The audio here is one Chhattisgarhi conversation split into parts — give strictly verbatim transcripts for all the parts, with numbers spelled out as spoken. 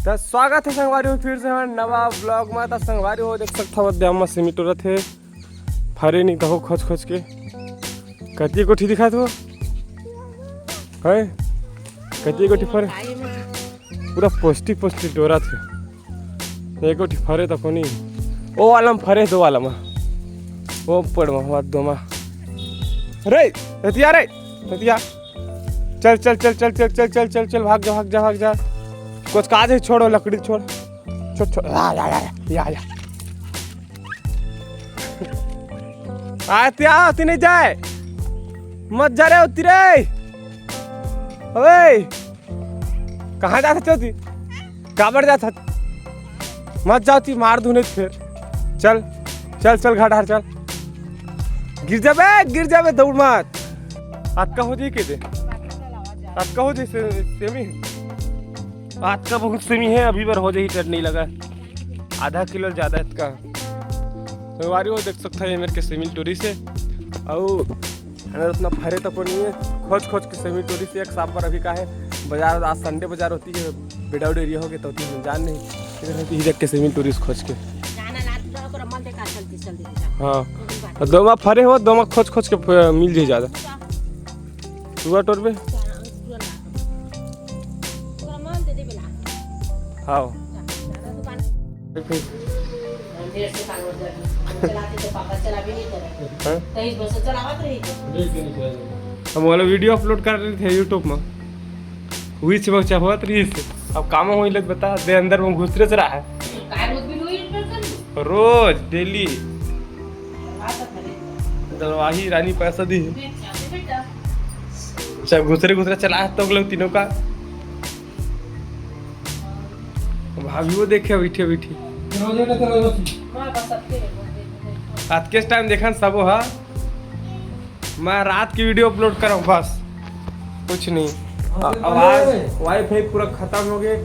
त स्वागत हे संगवारी हो फिर से हमर नवा vlog मा। त संगवारी हो देख सकत हव, अद्या मा सेमी टोरत हे, फरे नहीं त हो खोज खोज के। कतिये गोठी दिखात हो, हैं? कतिये गोठी फरे? पूरा पोस्टी पोस्टी टोरत हे। एक गोठी फरे त कोनी। ओ वाला मा फरे, दो वाला मा। ओ पड़ मा, हुआ दो मा। रे, रतिया रे, रतिया। चल, चल, चल, चल, भाग जा, भाग जा, भाग जा। कुछ काज हे, छोड़ो, लकड़ी छोड़। छोड़, छोड़, आ, या, या, या, या, या। आते आ, उती नहीं जाए। मत जा रे, उती रे। अबे, कहाँ जात हच उती? काबर जात हच? मत जा उती, मार दूँ नहीं फिर। चल, चल, चल, घाट हार चल। गिर जाबे, गिर जाबे, दौड़ मत। अतका हो जाही के दे। अतका हो जाही से-, सेमी। अतका बहुत सेमी हे, अभी बर हो जाही, डर नहीं लगा। आधा किलो ज्यादा हे अतका। संगवारी हो देख सकत हव, ये मेर के सेमी टोरिस हे। अउ अगर उतना फरे तको नहीं हे, खोज खोज के सेमी टोरिस हे। एक साबर अभी का हे, बाजार, आज Sunday बाजार होती हे, बेडाउड area हो गे, त होती हे, जान नहीं। इधर होती ही देख के सेमी टोरिस खोज के। ना, ना, ना, तू रहो, तोरा मन देखा, चलती, चलती, जा। हाँ। कोई बात अउ दो मा फरे हो, दो मा खोज खोज के फ-, मिल जाही ज्यादा। जा। तू टोरबे? जा, तू ना। तोरा मन दे दे बेला। हाँ। जा, जा, दुकान। देर से कान बजा रही। चलाते तो पापा चला भी नहीं करे। हाँ? तेईस बजे चलावत रही। हम वाला video upload कर रहे थे YouTube में। वही से बच्चा होत रही से। अब काम होई लग बता दे, अंदर में घुसरे से रहा है। काय रोज भी वही upload कर ली? रोज, daily। बात है भले। दलवाही रानी पैसा दी है। बेटा, बेटा। अच्छा, घुसरे घुसरे चला है तो लोग तीनों का। भाभी वो देखे बैठे बैठे। आज के टाइम देखन सबो हा, मैं रात की video upload करम बस, कुछ नहीं। आ-, आवाज, WiFi पूरा खत्म हो गए,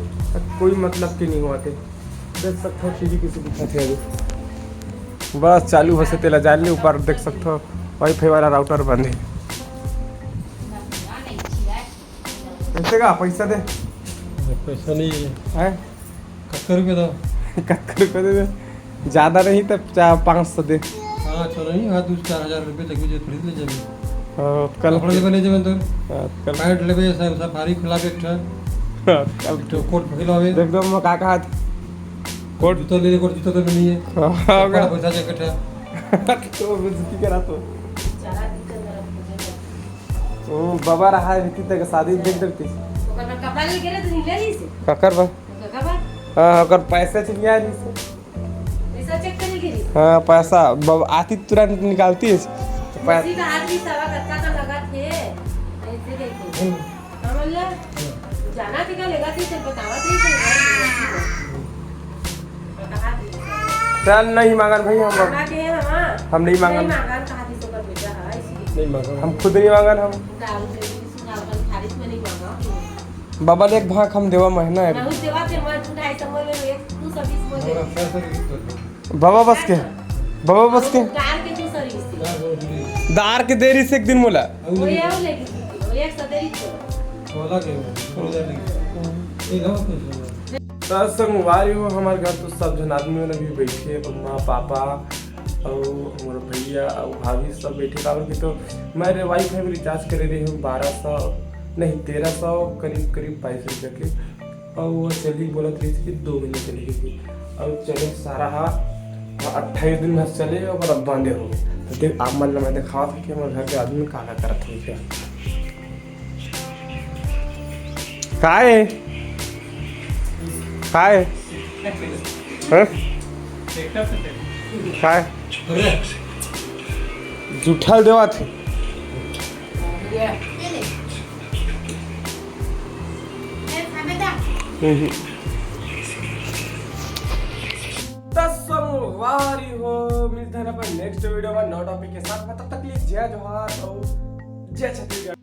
कोई मतलब के नहीं हुआ थे। देख सकते हो टीवी किसी दिखाते हैं अभी, बस चालू हो से तेला जान ली। ऊपर देख सकते हो WiFi वाला राउटर बंद है। कैसे का पैसा दे? पैसा नहीं है। हैं? कतका रुपया दो? कतका रुपया दे दे? ज्यादा नहीं तो चार पाँच सौ दे। हाँ, चलो नहीं, हाँ, दो चार हजार रुपये तक भी जो खरीद ले जाबे। हाँ, कल कपड़ा लेबे ले जाबे तो। हाँ, कल पैंट लेबे, सब, सब भारी खुला एक ठा। हाँ, कल एक ठो कोट पहला हवे। देख दो, मैं का कहा था? कोट जूता ले ले, कोट जूता तो नहीं है। हाँ, हाँ, कपड़ा हाँ। पैसा जैकेट है। तो बेइज्जती करा तो। ओ, बाबा रहा है, रीति तक शादी देख डरती। ओकर बाद कपड़ा ले गिरे तो नहीं ले रही से। काकर बा? काकर बा? हाँ, ओकर पैसा चलिया रही से। पैसा चेक करे गिरी। हाँ, पैसा बब-, आती तुरंत निकालती है। तो पै- किसी का हाथ भी सवा कत्ता का लगा थे, ऐसे देखे। हम्म। समझ ले? जाना थी का लेगा थी, चल बतावा थी, चल घर में। बतावा थी। चल, नहीं मांगन भाई हम। बता के हम, हाँ। हम नहीं मांगन। नहीं मांगन, कहा थी तो कर बेटा, हाँ, इसीलिए। नहीं मांगन। हम खुद नहीं मांगन हम। दारू से भी सुना, अपन खारिज में नहीं मांगा। बाबा ले एक भाग हम देवा महीना है। बहुत देवा थे, मैं ढाई सौ में एक, दो सौ बीस में दे। बाबा बस के, बाबा बस के। दार के दो सौ बीस थे। दार के देरी से एक दिन मोला। वो ये वो लेके थी, वो एक सौ देरी थी। बोला के वो, बोला नहीं। ये लो कुछ। त संगवारी हो, हमारे घर तो सब झन आदमी मन अभी बैठे, मम्मा, पापा अउ हमर भैया अउ भाभी सब बैठे। काबर कि तो मैं रे WiFi में recharge करे रहे हूँ बारह सौ, नहीं, तेरह सौ करीब, करीब बाईस रुपया के। अउ वो चली बोलत रही थी कि दो महीने चलेगी थी। अउ चले सारा हा अट्ठाईस दिन भर चले, ओकर बाद बंदे हो गए। तो देख, आप मन ल मैं दिखावत हूँ कि हमर घर के आदमी का का करत हे क्या। काय? काय? हैं? काय? जूठा देवा थे। हम्म। त संगवारी हो, मिलते हैं अपन next video में नवा topic के साथ। तब तक के लिए जय जोहार और जय छत्तीसगढ़।